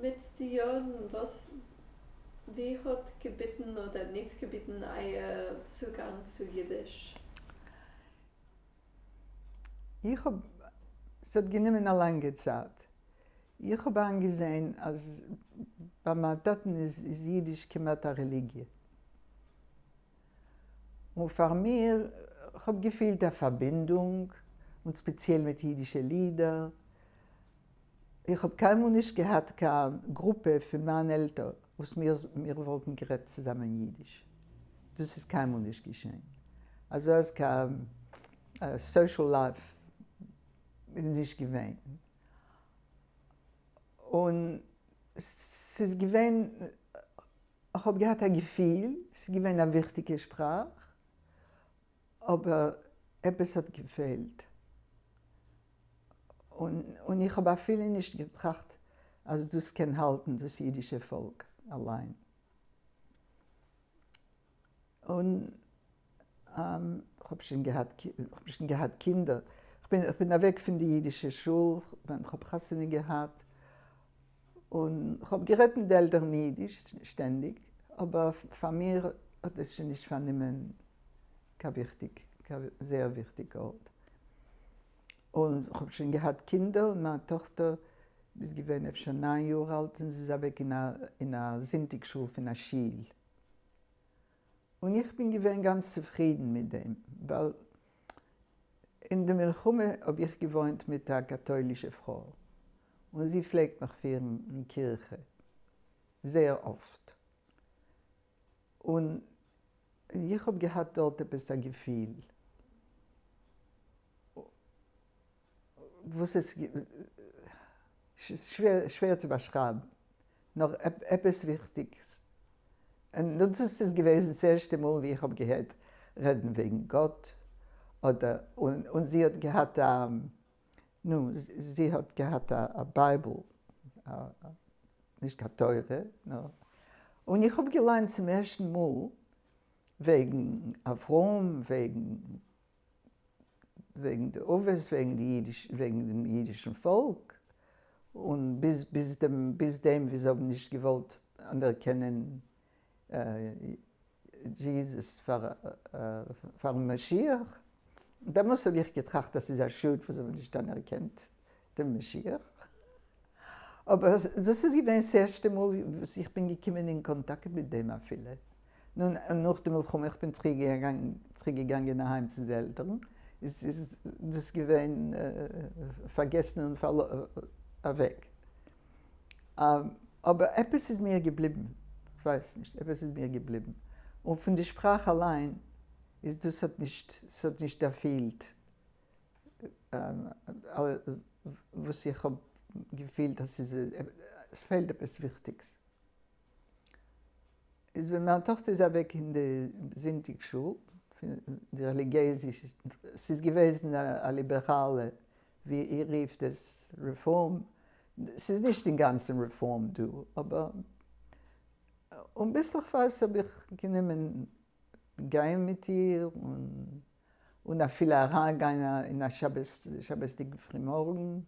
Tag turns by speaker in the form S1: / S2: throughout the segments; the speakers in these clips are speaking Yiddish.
S1: מיט די יאָרן, וואָס, ווי האָט געביטן אָדער ניט געביטן אײַער צוגאַנג צו ייִדיש?
S2: איך האב, ס'האט גענומען א לאנגע צייט, איך האב איינגעזען אז ביי מיין טאטן איז אידיש כמעט א רעליגיע, און פאר מיר, כ'האב געפילט א פארבינדונג, און ספעציעל מיט אידישע לידער, איך האב קיינמאל נישט געהאט קיין גרופע פון מיין עלטער וואס מיר מיר וואלטן גערעדט צוזאמען אידיש, דאס איז קיינמאל נישט געשען, אזוי אז קיין social life איז נישט געווען, און ס'איז געווען, איך האב געהאט א געפיל, ס'איז געווען א וויכטיגע שפראך, אבער עפעס האט געפעלט, און איך האב אפילו נישט געטראכט אז דאס קען האלטן דאס אידישע פאלק אליין. און כ'האב שוין געהאט, כ'האב שוין געהאט קינדער, כ'בין אוועק פון די אידישע שול ווען כ'האב חתונה געהאט, און כ'האב גערעדט מיט די עלטערן אידיש שטענדיג, אבער פאר מיר האט עס שוין נישט פארנומען קיין וויכטיג, קיין זייער וויכטיג ארט. און כ'האב שוין געהאט קינדער, און מיין טאכטער איז געווען אפשר ניין יאר אלט און זי איז אוועק אין א זונטאג שול פון א שיל. און איך בין געווען גאנץ צופרידן מיט דעם, ווייל אין די מלחמה האב איך געוואוינט מיט א קאטוילישע פרוי, און זי פלעגט מיך פירן אין קירכע זייער אפט, און איך האב געהאט דארט עפעס א געפיל וואס עס איז שווער צו באשרייבן, נאר עפעס וויכטיגס. און דאס איז געוועזן ס'ערשטע מאל ווי איך האב געהערט רעדן וועגן גאט, אדער, און זי האט געהאט א, נו, זי האט געהאט א Bible, נישט קיין תורה, נאר, און איך האב געליינט צום ערשטן מאל וועגן אברהם, וועגן וועגן די אבות, וועגן די אידיש, וועגן דעם אידישן פאלק, און ביז ביז דעם ביז דעם ווי זיי האבן נישט געוואלט אנערקענען Jesus פאר פארן משיח, דעמאלס האב איך געטראכט אז ס'איז א שאד וואס זיי האבן נישט אנערקענט דעם משיח, אבער דאס איז געווען ס'ערשטע מאל וואס איך בין געקומען אין קאנטאקט מיט דעם אפילו. נו, נאך די מלחמה, איך בין צוריק געגאנגען אהיים צו די עלטערן, איז דאס געווען פארגעסן און אוועק. אבער עפעס איז מיר געבליבן, כ'ווייס נישט, עפעס איז מיר געבליבן. און פון די שפראך אליין איז דאס האט נישט, ס'האט נישט ערפילט וואס איך האב געפילט אז ס'איז, עס פעלט עפעס וויכטיגס. איז ווען מיין טאכטער איז אוועק אין די זונטאג שול, די רעליגיעזע, ס'איז געוועזן א ליבעראלע, ווי איר רופט עס, רעפארם, ס'איז נישט אינגאנצן רעפארם דא, אבער און ביסלעכווייז האב איך גענומען גיין מיט איר, און אפילו אריינגיין אין א שבת, שבת'דיגן פרימארגן,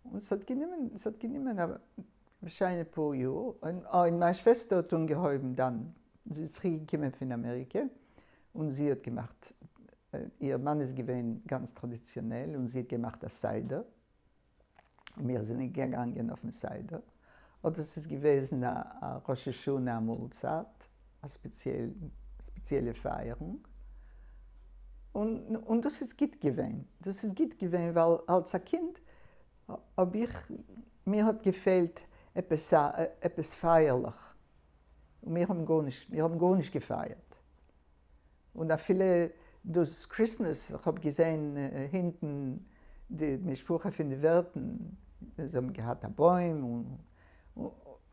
S2: און ס'האט גענומען, ס'האט גענומען א שיינע פאר יאר, און מיין שוועסטער האט אנגעהויבן דאן, זי איז צוריק געקומען פון אמעריקע, און זי האט געמאכט, איר מאן איז געווען גאנץ טראדיציאנעל, און זי האט געמאכט א סדר, און מיר זענען געגאנגען אויפן סדר, אדער ס'איז געוועזן א ראש השנה א מאלצייט, א ספעציעלע פייערונג, און דאס איז גוט געווען, דאס איז גוט געווען ווייל אלס א קינד האב איך, מיר האט געפעלט עפעס א, עפעס פייערליך, און מיר האבן גארנישט, מיר האבן גארנישט געפייערט. און אפילו דאס Christmas, איך האב געזען הינטן די משפחה פון די ווערטן, זיי האבן געהאט א בוים, און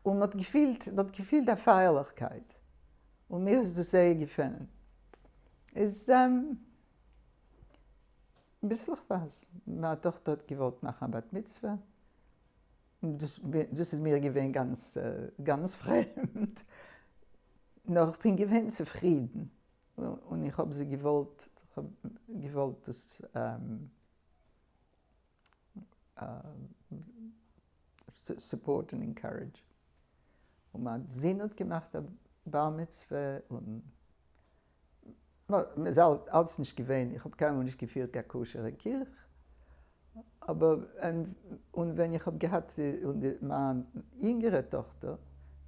S2: מען האט געפילט, מען האט געפילט א פייערליכקייט, און מיר איז דאס זייער געפעלן. איז ביסלעכווייז, מיין טאכטער האט געוואלט מאכן א בת מצוה, דאס איז מיר געווען גאנץ גאנץ פרעמד, נאר איך בין געווען צופרידן, און איך האב זי געוואלט, איך האב געוואלט דאס. support און encourage. און מיין זון האט געמאכט א בר מצוה און מ'איז אלץ נישט געווען, איך האב קיינמאל נישט געפירט קיין כשר'ע קיך, אבער און ווען איך האב געהאט מיין יונגערע טאכטער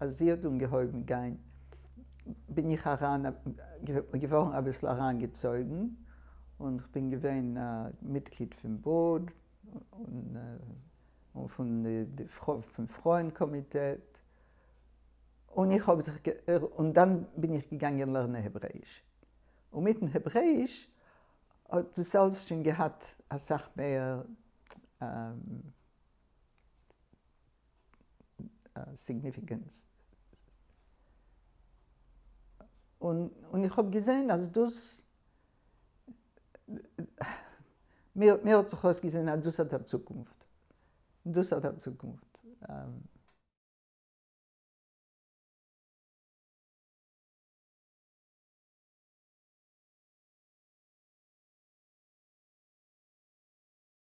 S2: אז זי האט אנגעהויבן גיין בין איך אריין געווארן אביסל אריינגעצויגן און כ'בין געווען א מיטגליד פון board און פון די פון פרויען קאמיטעט און איך האב זיך און דאן בין איך געגאנגען לערנען העברעיש און מיטן העברעיש האט דאס אלס שוין געהאט אסאך מער significance. און איך האב געזען אז דאס, מיר האט זיך אויסגעזען אז דאס האט א צוקונפט. דאס האט א צוקונפט.